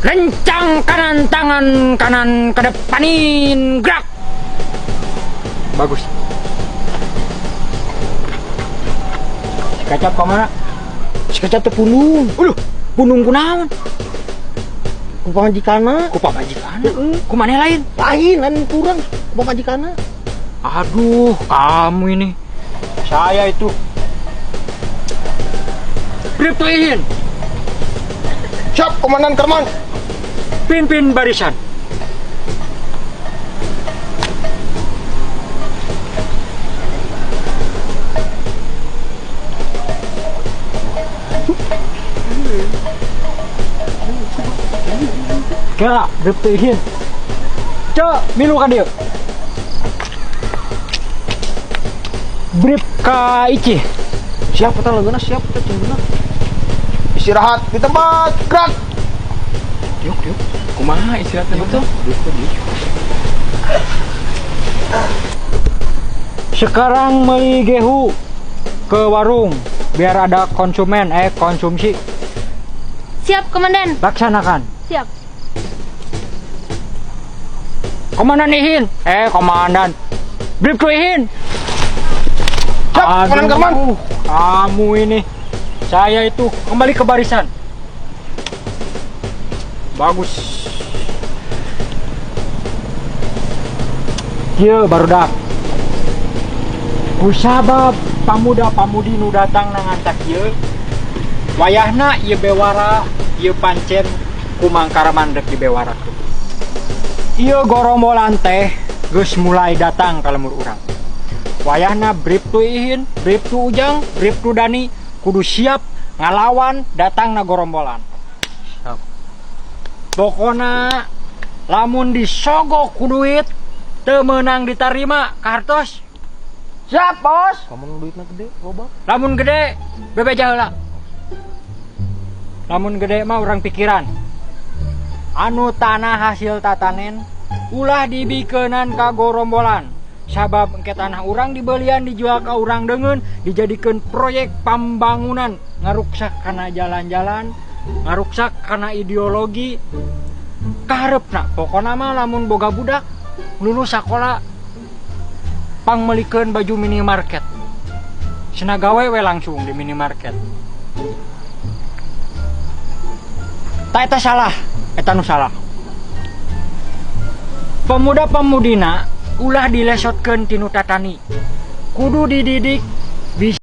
Lencang kanan, tangan kanan kedepanin, gerak. Bagus. Si Kacap kemana? Si Kacap teh pundung. Uluh, pundung kunaon? Ku pamajikanna. Ku pamajikanna? Heeh. Ku maneh lain? Lain, lain kurang ku pamajikanna. Aduh, kamu ini. Saya itu. Briptu Ihin. Siap, Komandan Karman. Pimpin barisan. Kira, Briptu Ihin. Cek, milu ka dieu. Bripka Ici. Siap eta leungeunna, siap eta cinguna. Istirahat di tempat, gerak. Diuk, diuk. Kumaha istirahatnya betul? Sekarang beli gehu ke warung biar ada konsumen, konsumsi. Siap, Komandan. Laksanakan. Siap. Komandan Ihin. Komandan. Briptu Ihin. Siap, Komandan Karman. Aduh, kamu ini. Saya itu kembali ke barisan. Bagus. Kieu barudak. Kusabab pamuda-pamudi nu datang nangantak ieu. Wayahna ieu bewara, ieu pancen ku Mang Karman rek dibewarakeun. Ieu gorombolan teh geus mulai datang ka lembur urang. Wayahna Briptu Ihin, Briptu Ujang, Briptu Dani kudu siap ngalawan datangna gorombolan. Siap. Pokona lamun disogok ku duit teu meunang ditarima kahartos. Siap, Bos. Kamu duitna gede, loba. Lamun gede bebeja heula. Lamun gede mah urang pikiran. Anu tanah hasil tatanen ulah dibikeunan ka gorombolan. Sabab engke tanah urang dibelian dijual ka urang deungeun dijadikeun proyek pambangunan, ngaruksak kana jalan-jalan, ngaruksak kana ideologi kaharepna. Pokona mah lamun boga budak lulus sakola pangmeulikeun baju minimarket. Cenah gawe we langsung di minimarket. Ta eta salah, eta nu salah. Pemuda-pemudina ulah dilesotkeun tinu tatani. Kudu dididik